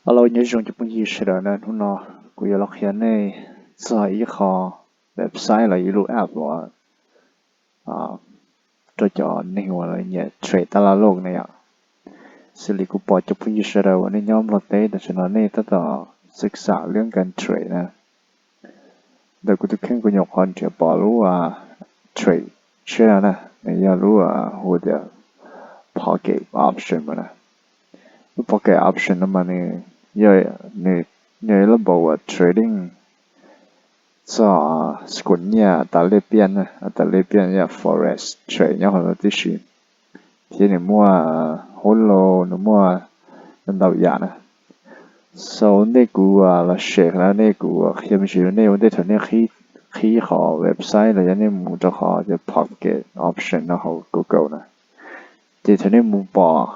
Hello, nyob zoo cov phooj ywg sawv daws na, hnub no kuv yuav los qhia nej txog ib qho website los ib lub app uas rau cov neeg uas nyiam trade tab laj lauj na yom. Xws li kuv pom cov phooj ywg sawv daws uas nej nyob Nplog teb tam sim no nej tab tom xav xam lub kas trade na. Ntawm kuv tus kheej kuv nyuam qhuav nrhiav pom lub trade tshiab no na, nws yog lub hu tias pocket option no na. Lub pocket option no mas nws yog, nws yog ib lub npaum uas trading txog xwm kub nyiaj tas lej piaj na, tas lej piaj yog forex trade nyob hauv no tib si, thiab nws muaj hauv los nws muaj ntau yam na. Xaus ntej kuv los share qhov no nej, kuv qhia me ntsis rau nej ua ntej thaum nej qhib qhov website los yog nej mus rau qhov tias pocket option no hauv Google na. Ces thaum nej mus pom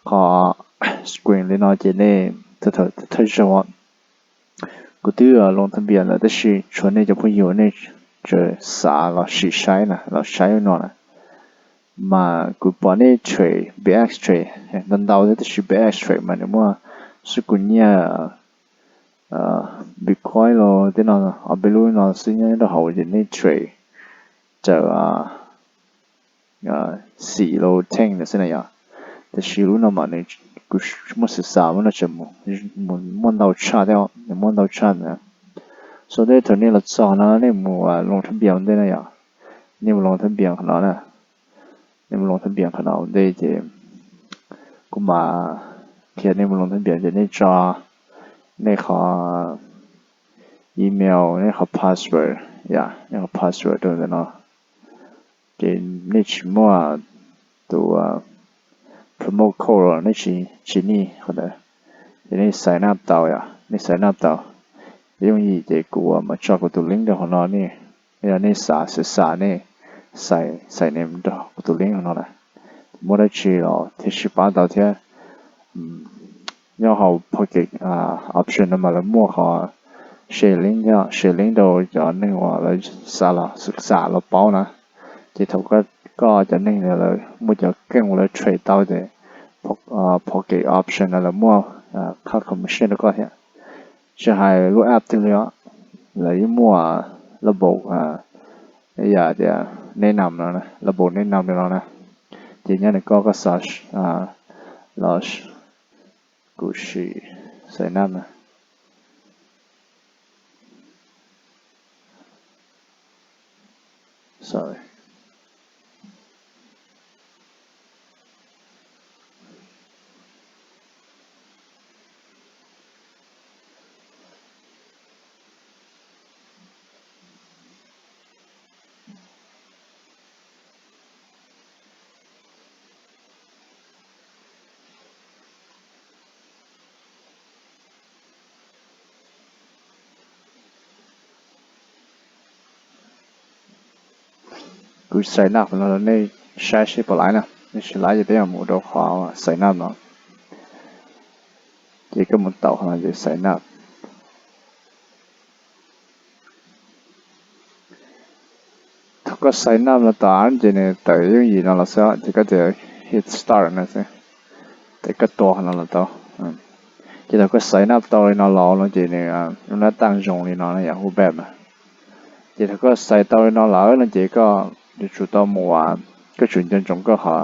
qhov screen li no ces nej thawj zaug, kuv twb loo tha npias lawm tab sis tshuav nej cov phooj ywg nej tseem xav los sim saib na, los saib no na, mas kuv pom nej trade B X trade ntau ntau thiab tab sis B X trade mas nws muaj xwb kuv nyiaj Bitcoin los tej no, ob peb lub no xwb nyob rau hauv ces nej trade raws xim los teej ntawd xwb na yom. Tab sis lub no mas nws, kuv muaj xav xav muab no tseem mus muaj ntau tshaj thiab, nws muaj ntau tshaj ntawd. Xaus ntej thaum nej los txog no nej mus loo tha npias ua ntej na yom. Nej mus loo tha npias qhov no na, nej mus loo tha npias qhov no ua ntej ces kuv mam qhia nej mus loo tha npias ces nej tso nej qhov email, nej qhov password, yom, nej qhov password rau ntawm no. Ces nej tsis muaj tus promo code los nej tsis, tsis need qhov ntawd. Ces nej sign up tau yom, nej sign up tau yooj yim ces kuv mam tso kuv tus link rau qhov no, nej, yog nej xav xav xav nej sign, sign in rau kuv tus link qhov no na. Muaj dab tsi los thiaj sib pab tau thiab. Nyob hauv pocket option no mas lawv muaj qhov share link, share link rau cov neeg uas lawv xav los, xav los paub na. Ces thaum koj cov neeg ntawd lawv muaj cov keej uas lawv trade tau ces pocket option no lawv muaj qhov commission rau koj thiab. Tsis hais lub app twg li os, lawv yeej muaj lub npaum yam tias nej nam no, lub npaum nej nam li no na. Ces nyob ntawm koj, koj xav los, kuv sim sign up na. Sorry. Kuv sign up no nej saib seb puas laiv na, nej tsis laiv ces peb yuav mus rau qhov sign up no. Ces koj mus taus qhov no ces sign up. Thaum koj sign up no tas ces nws tawm yooj yim no los xwb ces koj tias hit start no xwb, ces koj tua qhov no los tau. Ces thaum koj sign up tau li no los no ces nws lub nab taj zoo li no na yom, hu back na. Ces thaum koj sign tau li no lawm no ces koj yuav tsum tau mus, koj tsum nco ntsoov koj qhov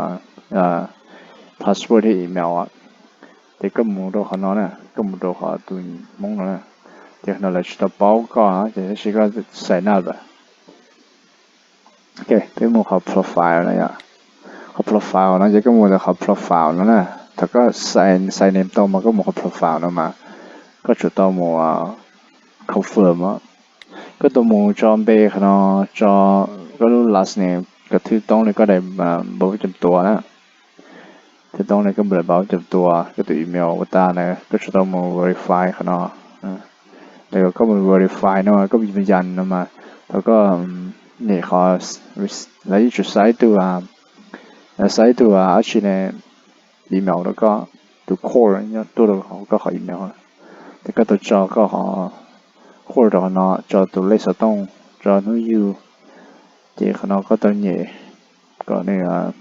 password thiab email. Ces koj mus rau qhov no na, koj mus rau qhov tus Hmoob no na, ces qhov no lawv tsis tau paub koj ces tab sis koj sign up lawm. Ok, peb mus qhov profile no yom. Qhov profile no ces koj mus rau qhov profile no na. Thaum koj sign, sign in tau mas koj mus qhov profile no mas koj tsum tau mus confirm. Koj tau mus tso npe qhov no, tso koj lub last name, koj thwj toob li koj daim npav cam tua na. Thwj toob li koj daim npav cam tua, koj tus email ua tas na, koj tsum tau mus verify qhov no. Thaum koj mus verify no koj mus yas no mas thaum koj nyem qhov, lawv yeej tsis xaiv tus, lawv xaiv tus dab tsi ne, email rau koj, tus code nyob tuaj rau koj qhov email. Ces koj tau tso koj qhov code rau qhov no, tso tus lej xov tooj, tso hnub yug, ces qhov no koj tau nyem kom nws,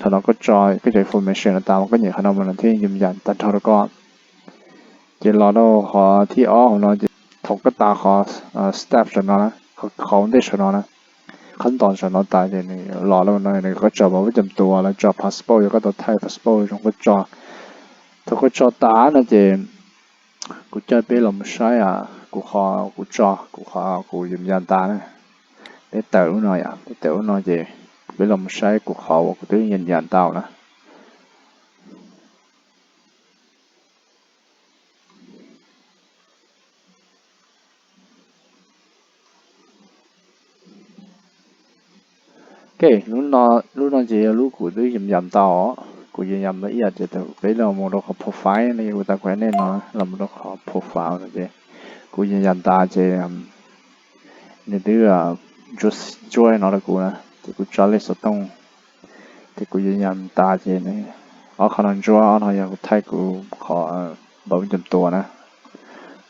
Thaum no koj tso koj cov information no tas mas koj nyem qhov no mus no thiaj yam yam tag nrho rau koj. Ces los rau qhov thib ob hauv no ces thaum koj tas qhov step saum no na, qhov ntej saum no na, qhov ntoo saum no tas ces nws los rau no nws koj tso npawb cam tus los tso passport, yog koj tau thaij passport zoo koj tso. Thaum koj tso tas no ces kuv coj peb los mus saib kuv qhov kuv tso kuv qhov kuv yam yam tas na. Peb tawm lub no yom, peb tawm lub no ces peb los mus saib kuv qhov uas kuv twb yam yam tau na. Ok, lub no ces yog lub kuv twb yam yam tau, kuv yam yam ib yam tias peb los mus rau qhov profile no, kuv tas kuv hais nej no los mus rau qhov profile no ces kuv yam yam tas ces nws twb ntsuab no rau kuv na, ces kuv tso lej xov tooj, ces kuv yam yam tas ces ob qhov no ntsuab, ob no yog kuv thaij kuv qhov npawb cam tus na,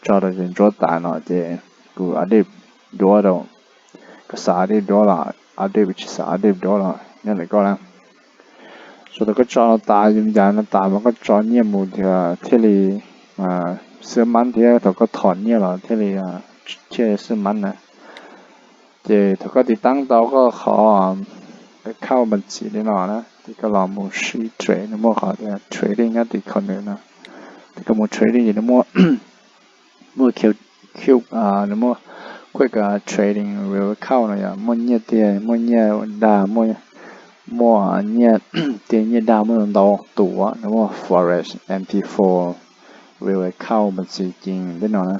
tso rau ces ntsuab tas no ces kuv update duab rau, koj xav update duab los update, tsis xav update duab los nyob ntawm koj na. Sau tas koj tso no tas yam yam no tas mas koj tso nyiaj mus thiaj li xwb mab thiab thaum koj thom nyiaj los thiaj li thiaj xwb mab na. Ces thaum koj tiv taab tau koj qhov account npab txiv li no na ces koj los mus sib trade, nws muaj qhov tias trading nyob tim kho nws no. Ces koj mus trading ces nws muaj, muaj, nws muaj quick trading real account no yog muaj nyiaj tiag muaj nyiaj dag, muaj nyiaj tiag nyiaj dag muaj ntau tus, nws muaj forex M T four real account npab txiv ceeb tej no na,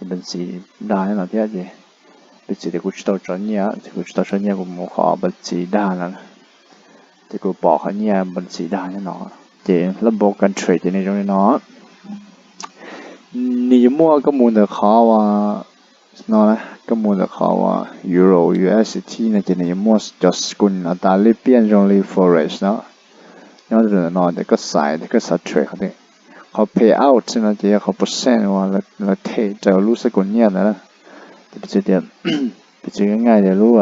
npab txiv dag no thiab ces npab txiv tias kuv tsis tau tso nyiaj, kuv tsis tau tso nyiaj kuv mus qhov npab txiv dag no, ces kuv pom qhov nyiaj npab txiv dag no. Ces lab npau country ces nws zoo li no. Nws yuav muaj koj mus ntawm qhov no, koj mus ntawm qhov Euro U S D T no ces nws yuav muaj cov school tas li piaj zoo li forex no. Nyob no ces koj xaiv, koj xav trade qhov twg. Qhov payout no ces yog qhov percent uas lawv them rau lub school nyiaj ntawd na. Ces piv txwv tias, piv txwv nqaij tias lub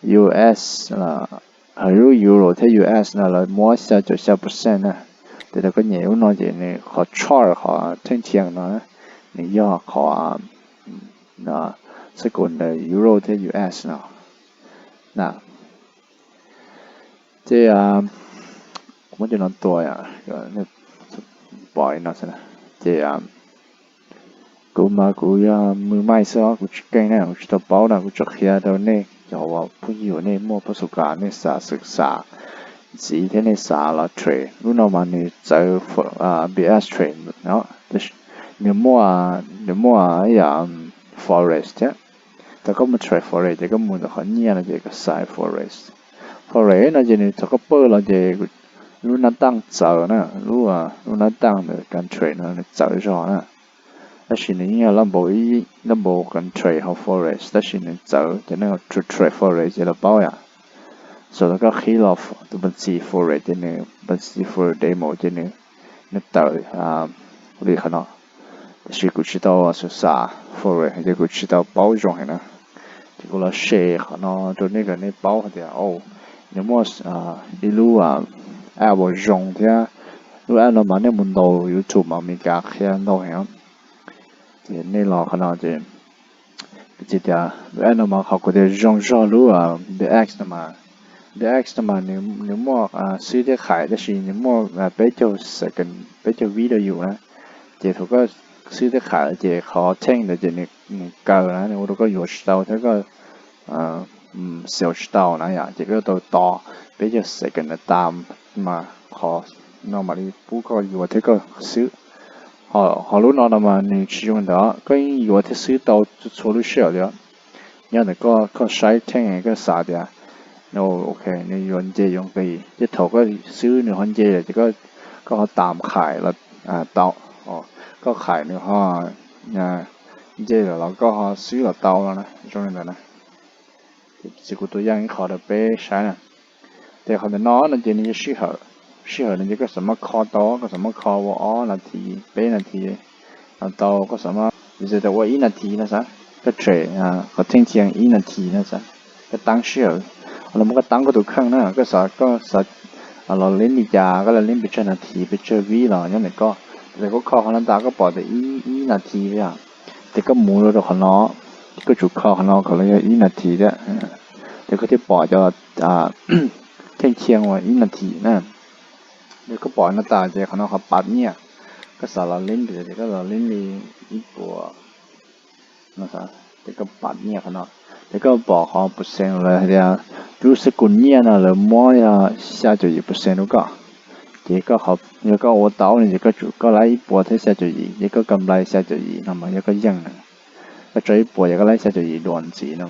U S, lub Euro thiab U S no lawv muab xya caum xya percent na. Ces thaum koj nyem lub no ces nws qhov chart qhov theej thiam no nws yog qhov school ntawm Euro thiab U S no na. Ces kuv muab cov no tua, pom li no xwb na. Ces kuv mas kuv yog mws maij xwb os, kuv tsis keej na, kuv tsis tau paub na, kuv tsuas qhia rau nej cov uas phooj ywg nej muaj pab xu kas nej xav xwm xav ntxiv thiab nej xav los trade. Lub no mas nws txawv B S trade no, nws muaj, nws muaj ib yam forex thiab. Thaum koj mus trade forex ces koj mus ntawm qhov nyiaj no ces koj xaiv forex. Forex no ces nws thaum koj pawj los ces lub nab taaj txawv na, lub, lub nab taaj ntawm country no nws txawv zog na. Tab sis nws yeej yog lab npau ib, lab npau country hauv forex tab sis nws txawv ces nej trade forex ces los paub yom. Txawm tas koj qhib los tus npab txiv forex ces nws npab txiv forex demo ces nws, nws tawm li qhov no. Tab sis kuv tsis tau xav xav forex ces kuv tsis tau paub zoo heev na. Ces kuv los share qhov no rau nej kom nej paub hais tias nws muaj ib lub app uas zoo thiab. Lub app no mas nej mus ntaus YouTube mas Amelikas qhia ntau heev. Ces nej los qhov no ces, piv txwv tias lub app no mas qhov kuv tias zoo zog lub B X no mas, B X no mas nws muaj xwb thiab qhais tab sis nws muaj peb caug second, peb caug vib rau yus na. Ces thaum koj xwb thiab qhais ces qhov theej ntawd ces nws kaw na, nws ua rau koj yuav tsis tau thiab koj xaus tsis tau na yom, ces koj yuav tau tos peb caug second na tas mas qhov no mam li pub koj yuav thiab koj xwb. Ho lub no no mas nws tsis zoo ntawd, koj yeej yuav thiab xwb tau txhua lub sij hawm li. Nyob ntawm koj, koj saib theej koj xav tias, ok, nws yuav nce yuav nqis, ces thaum koj xwb nws ho nce lawm ces koj ho tas qhais los tau, koj qhais nws ho nce lawm los koj ho xwb los tau no na, zoo li ntawd na. Ces kuv tua yaj ib qho rau peb saib na. Ces qhov ntawm no no ces nws yog sij hawm, sij hawm no ces koj xav muab kho tau, koj xav muab kho ua ob nas this, peb nas this los tau, koj xav muab, piv txwv tias ua ib nas this no xav, koj trade qhov theej thiam ib nas this no xav, koj tab sij hawm Los mus koj taab koj tus kheej na, koj xav, koj xav los lin li cas, koj los lin pes tsawg nas this pes tsawg vib los nyob ntawm koj. Ces koj kho qhov no tas koj pom tias ib nas this yom, ces koj mus rau qhov no, ces koj tsum kho qhov no kom los yog ib nas this thiab, ces koj thiaj pom cov theej chia uas ib nas this na. Yog koj pom no tas ces qhov no qhov pam nyiaj, koj xav los lin tias ces koj los lin li ib puas no, ces koj pam nyiaj qhov no, ces koj pom qhov percent lawv hais tias lub xab kum nyiaj no lawv muab yog xya caum yim percent rau koj. Ces yog koj ua tau no ces koj tsum koj laib ib puas thiab xya caum yim, ces koj kam nplai xya caum yim no mas yog koj yeej na. Koj tso ib puas ces koj laib xya caum yim duas ntxiv no.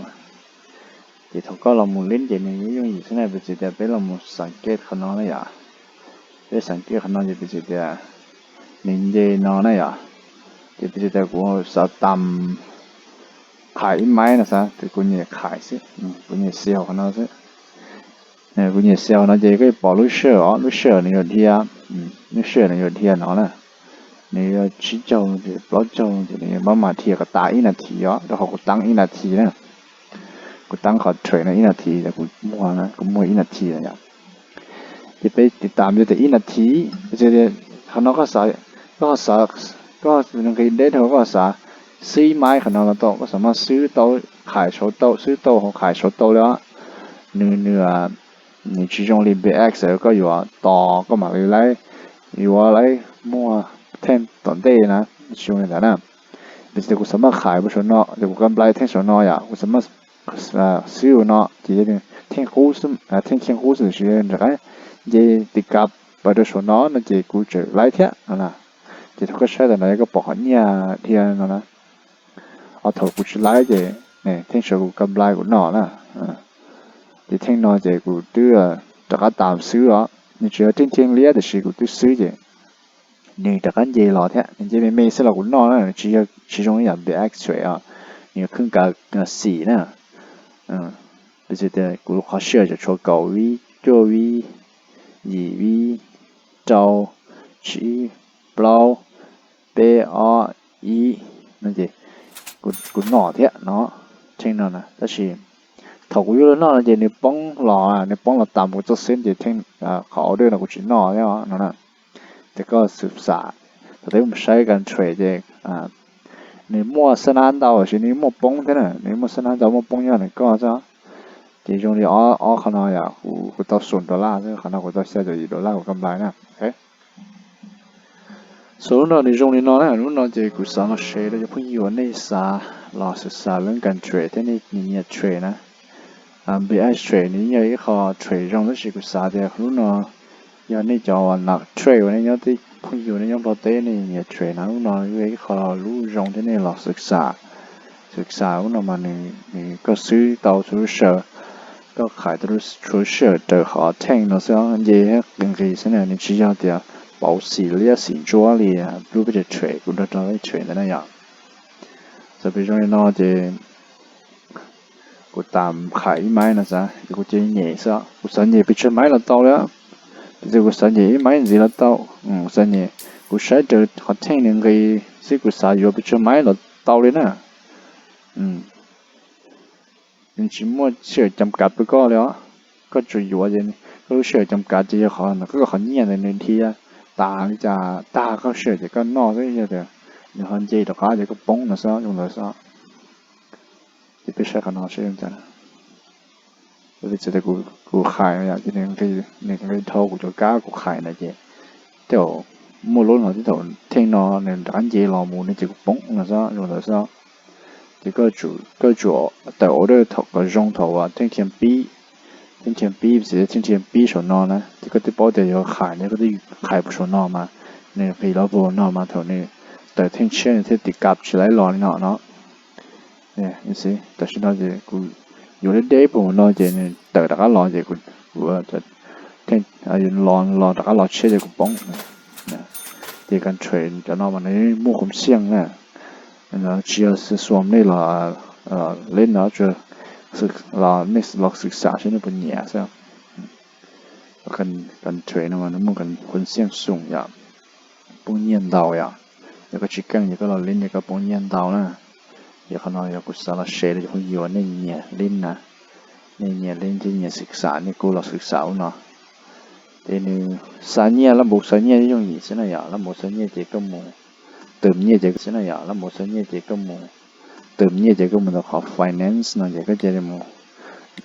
Ces thaum koj los mus lin ces nws yooj yim xwb na, piv txwv tias peb los mus xav kej qhov no na yom. Peb xav kej qhov no ces piv txwv tias nws nce no na yom. Ces piv txwv tias kuv xav tas qhais ib maib no xav, ces kuv nyem qhais xwb, kuv nyem xia hauv qhov no xwb. Kuv nyem xia hauv no ces koj pom lub sij hawm os, lub sij hawm nws yuav dhia, lub sij hawm nws yuav dhia no na, nws yuav tsib caug ces plaub caug ces nws yuav maj mam dhia kom tas ib nas this os, rau qhov kuv taab ib nas this na. Kuv taab qhov trade no ib nas this, kuv muag, kuv muag ib nas this na yom. Ces peb tiv tam yog tias ib nas this, qhov no koj xav, koj nqis deb dhau koj xav xwb ib maib qhov no los tau, koj xav mas xwb tau, qhais saud tau, xwb tau hauv qhais saud tau li os. Nws, nws, nws tsis zoo li B X koj yuav tos koj mam li laib, yuav laib muag theej tom ntej na, tsis zoo li ntawd na. Piv txwv tias kuv xav mas qhais puag saum no ces kuv kam nplai theej saum no yom, kuv xav mas xwb ua no ces yog theej qub, theej khiaj qub xwb, tiam sis nram qab nce tiv kav pas rau saum no no ces kuv tseem laib thiab no na. Ces thaum koj saib tam no yog koj pom qhov nyiaj dhia no na. Ho thaum kuv tsis laib ces theej saud kuv kam nplai kuv noj na. Ces theej no ces kuv twb rov qab tas xwb os, nws tsis yog theej khiaj liab tiam sis kuv twb xwb ces nws rov qab nce los thiab, nws nce me me xwb los kuv noj na, tsis zoo ib yam B X trade os, nws kheej kav xim na. Piv txwv tias kuv qhov sij hawm tseem tshuav kaum vib, cuaj vib, yim vib, rau, tsib, plaub, peb, ob, ib no ces kuv noj thiab no, theej no na. Tab sis thaum kuv yuav luag noj no ces nws poob los, nws poob los tas kuv txoj xwb ces theej, qhov order no kuv tsis noj thiab no na. Ces koj xwm xam, thaum peb mus saib kas trade ces nws muaj xab nab ntau tiam sis nws muaj poob thiab na, nws muaj xab nab ntau muaj poob nyob ntawm koj xwb. Ces zoo li ob qhov no yom, kuv tau xoom dollar xwb, qhov no kuv tau xya caum yim dollar kuv kam nplai na. Xws lub no nws zoo li no na, lub no ces kuv xav los share rau cov phooj ywg uas nej xav los xwm xam lub kas trade thiab nej nyiam trade na. B X trade nws yog ib qho trade zoo tab sis kuv xav tias lub no yog nej cov uas nam trade uas nej nyob tej phooj ywg nej nyob Nplog teb nej nyiam trade na, lub no yog ib qho lub zoo thiab nej los xwm xam. Xwm xam lub no mas nws, koj xwb tau txhua lub sij hawm, koj qhais tau txhua lub sij hawm raws qhov theej no xwb, nce nqis xwb na, nws tsis yog tias pauv xim liab xim ntsuab li lub peb trade kuv nrog rau peb trade ntawd na yom. Txawm pes zoo li no ces kuv tas qhais ib maib no xav, kuv cia li nyem xwb, kuv xav nyem pes tsawg maib los tau li. Piv txwv kuv xav nyem ib maib ntxiv los tau, kuv xav nyem, kuv saib raws qhov theej nws nqis xwb kuv xav yuav pes tsawg maib los tau li na. Nws tsis muaj sij hawm cam kav rau koj li os. Koj tsuas yuav ces koj lub sij hawm cam kav ces yog qhov ntawm koj qhov nyiaj ntawd nws dhia tas li cas tag koj sij hawm ces koj noj xwb, yog tias nws ho nce rov qab ces koj poob no xwb, zoo ntawd xwb. Ces peb saib qhov no seb zoo cas. Piv txwv tias kuv qhais no yom, ces nws nqis dhau kuv cov kab kuv qhais na ces tej zaum muaj lub no tej zaum theej no nws rov qab nce los mus no ces kuv poob no xwb, zoo ntawd xwb. Ces koj tsum tawm order thaum kom zoo thaum uas theej khiaj pib, theej khiaj pib, piv txwv theej khiaj pib saum no na, ces koj twb paub tias yuav qhais no, koj twb qhais puag saum no mas, nws nqis los puag no mas thaum nws tawm theej tshiab nws thiaj tiv kav tsis laib los li no no. Tam sim no ces kuv yuav deb deb puag no ces nws tawm rov qab los ces kuv, kuv los, los rov qab los tshiab ces kuv poob. Ces kas trade cov no mas nws muaj khoom xiaj na, tsis yog xuas nej los, nej los xwm xam seb nej puas nyiam xwb. Kas trade no mas nws muaj khoom xiaj xoom yom, poob nyiaj ntau yom. Yog koj tsis keej ces koj los lin ces koj poob nyiaj ntau na. Ces qhov no yog kuv xav los share rau cov phooj ywg uas nej nyiam lin na. Nej nyiam li ces nyiam xwm xam, nej kuj los xwm xam ua no. Ces nws xa nyiaj, lab npau xa nyiaj yooj yim xwb na yom, lab npau xa nyiaj ces koj mus, tus nyiaj ces xwb na yom, lab npau xa nyiaj ces koj mus, tus nyiaj ces koj mus rau qhov finance no ces koj cia li mus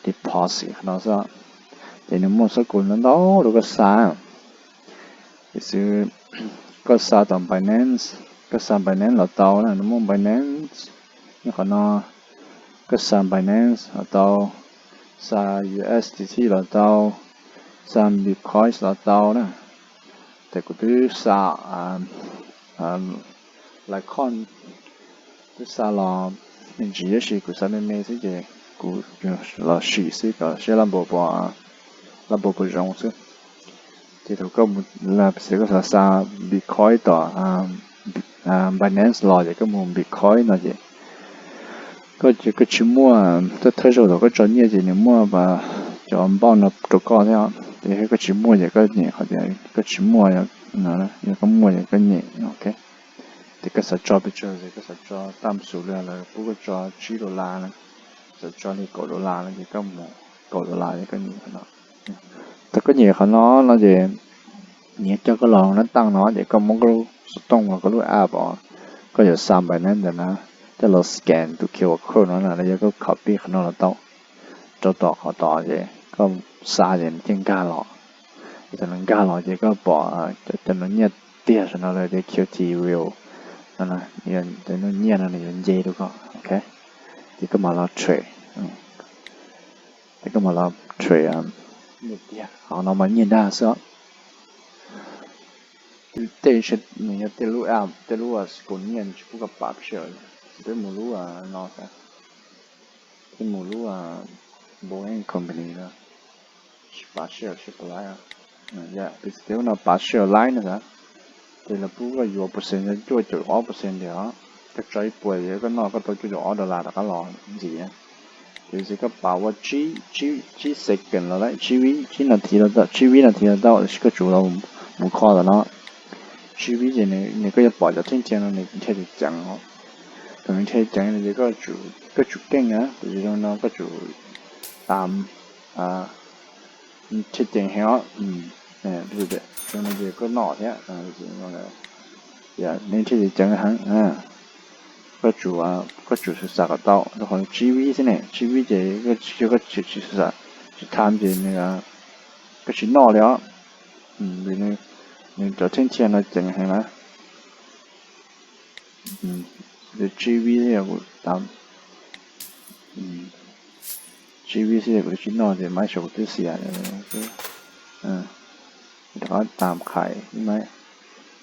deposit qhov no xwb. Ces nws muaj xab kum ntau ntau rau koj xa. Tiam sis koj xa tom Binance, koj xa Binance los tau na, nws muaj Binance nyob qhov no, koj xa Binance los tau, xa U S D T los tau, xa Bitcoin los tau na. Ces kuv twb xa Litecoin, twb xa los me ntsis tab sis kuv xa me me xwb ces kuv los sim xwb kom saib lab npau puas, lab npau puas zoo xwb. Ces thaum koj mus, lab xwb koj xav xa Bitcoin tom Binance los ces koj mus Bitcoin no ces koj, koj tsis muaj, thawj thawj zaug thaum koj tso nyiaj ces nws muaj cov npauj no rau koj thiab, ces yog koj tsis muaj ces koj nyem qhov tias koj tsis muaj, yog koj muaj ces koj nyem, ok. Ces koj xav tso pes tsawg ces koj xav tso, tam sim no lawv pub koj tso tsib dollar na, xav tso li kaum dollar no ces koj mus kaum dollar ces koj nyem qhov no. Thaum koj nyem qhov no no ces nws yuav coj koj los nab taj no ces koj muab koj lub xov tooj los koj lub app os, koj yuav xa Binance ntawd na, coj los scan tus Q R code no na los yog koj copy qhov no los tau, rau tom qhov tod ces koj xa ces nws thiaj nkag los. Thaum nws nkag los ces koj pom cov nyiaj tiag saum no lawv tias Q T Real no, cov nyiaj no nws yuav nce rau koj, ok. Ces koj mam los trade, ces koj mam los trade nyiaj tiag, qhov no mas nyiaj dag xwb. Tej nws yog tej lub app, tej lub xab kum nyiaj tsis pub koj pav share, peb mus lub no, peb mus lub Boeing Company no, tsis pav share, tsis pav live, peb tsis, tej lub no pav share live no xav. Ces lawv pub koj yuav percent cuaj caum ob percent tiag os. Koj tso ib puas ces koj noj koj tau cuaj caum ob dollar rov qab los ntxiv. Ces koj pav ua tsib, tsib second los lawm, tsib vib, tsib nas this los tau, tsib vib nas this los tau, tab sis koj tsum los mus kho tom no. Tsib vib ces nws, koj yuav pom cov theej thiaj no nws nrhiav ceev ceev os. Thaum nws nrhiav ceev no ces koj tsum keej na, tiam sis zoo no koj tsum tam, nrhiav ceev heev os. Zoo no ces koj noj thiab. Nws nrhiav ceev ceev heev, koj tsum, koj tsum xav kom tau rau qhov tsib vib xwb ne, tsib vib ces koj tsis, tsis tham ces nws, koj tsis noj li os. Nws cov theej thiaj no ceev heev na. Tsib vib xwb yog kuv tam, tsib vib xwb yog kuv twb tsis noj ces maiv xyov kuv twb xiam. Rov qab tam khais ib maiv,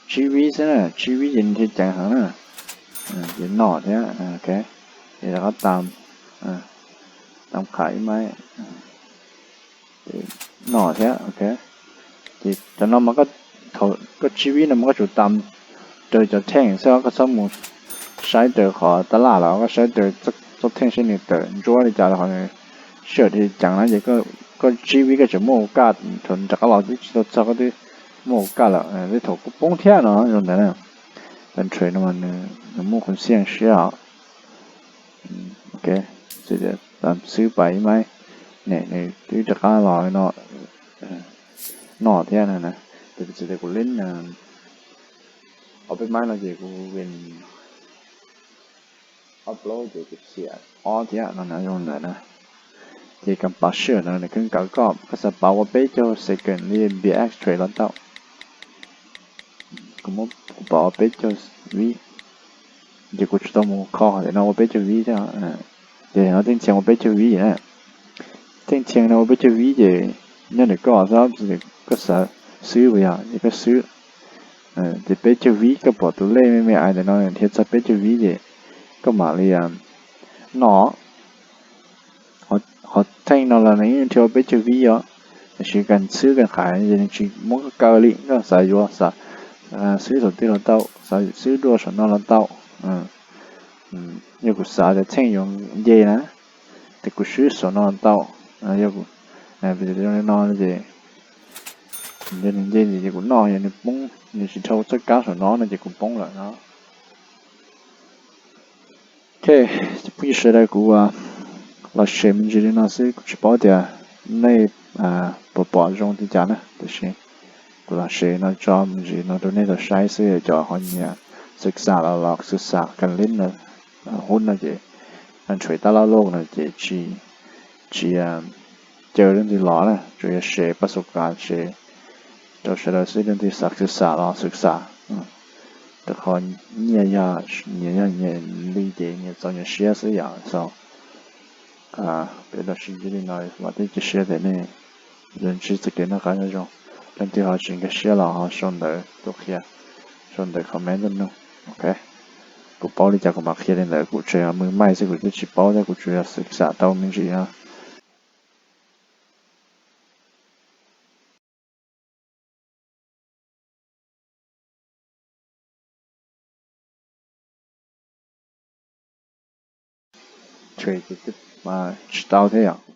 tsib vib xwb na, tsib vib ces nws thiaj ceev heev na. Ces noj thiab, ok. Ces rov qab tam, tam khais ib maiv, noj thiab, ok. Ces cov no mas koj, thaum koj tsib vib no mas koj tsum tam raws cov theej xwb, koj txhob mus saib raws qhov tab laj los koj saib raws txoj theej seb nws tawm ntsuab li cas los qhov nws sij hawm thiaj ceev na. Ces koj tsib vib koj tseem muaj ua kaj, thaum rov qab los twb tsis tau txog koj twb muaj ua kaj lawm, tej thaum kuj poob thiab no zoo ntawd na. Tag nrho no mas nws muaj qhov xiaj siab os. Ok, xwb pas ib maiv, ne nws twb rov qab los no, noj thiab na. Ces txi tias kuv lin ob peb maiv no ces kuv vin ob plaub ces kuv xiam ob thiab no na zoo ntawd na. Ces kam pas sij hawm no nws kheev kawv koj, koj xav pas ua peb caug second li B X trade los tau. Kuv muab kuv pas ua peb caug vib, ces kuv tsis tau mus kho tias no ua peb caug vib thiab. Ces no theej thiaj ua peb caug vib na. Theej thiaj no ua peb caug vib ces nyob ntawm koj xwb, koj xav xwb puas yog ces koj xwb. Ces peb caug vib koj pom tus lej me me ais ntawm no nws dhia txog peb caug vib ces koj mam li noj. Qhov theej no los nws yeej dhia ua peb caug vib os, tiam sis kas xwb kas qais ces nws tsis muab koj kaw li, koj xav yuav xav xwb saum twg los tau, xav xwb dua saum no los tau. Yog kuv xav tias theej yuav nce na, ces kuv swb saum no los tau. Yog kuv, no ces nws nce ces kuv noj, yog nws poob, nws tsis dhau txoj kab saum no no ces kuv poob lawm no. Ok, phooj ywg sawv daws, kuv Los share me ntsis li no xwb, kuv tsis paub tias nej puas pom zoo li cas na, tiam sis kuv los share no tso me ntsis no rau nej tau saib xwb, cov ho nyiam xwm xam los los xwm xam ka lib no, hub no ces, nrhuav tab laj loj no ces tsis, tsis caw leej twg los na, tsuas yog share paj xu kas share rau sawv daws xwb, leej twg xav xwm xam los xwm xam, rau qhov nyias yog, nyias yog nyias li ces nyias txaus nyias siab xwb yom. So peb los sib ntsib li no, vam thiab cia siab tias nej yuav ntsib txoj kev noj qab nyob zoo. Leej twg ho tsis nkag siab los ho sau ntawv tuaj qhia, sau ntawv comment tuaj nug, ok. Kuv paub li cas kuv mam qhia li ntawd, kuv tsuas yog mws maij xwb, kuv twb tsis paub thiab, kuv tsuas yog xwm xam tau me ntsis no. Tsis tau thiab yom.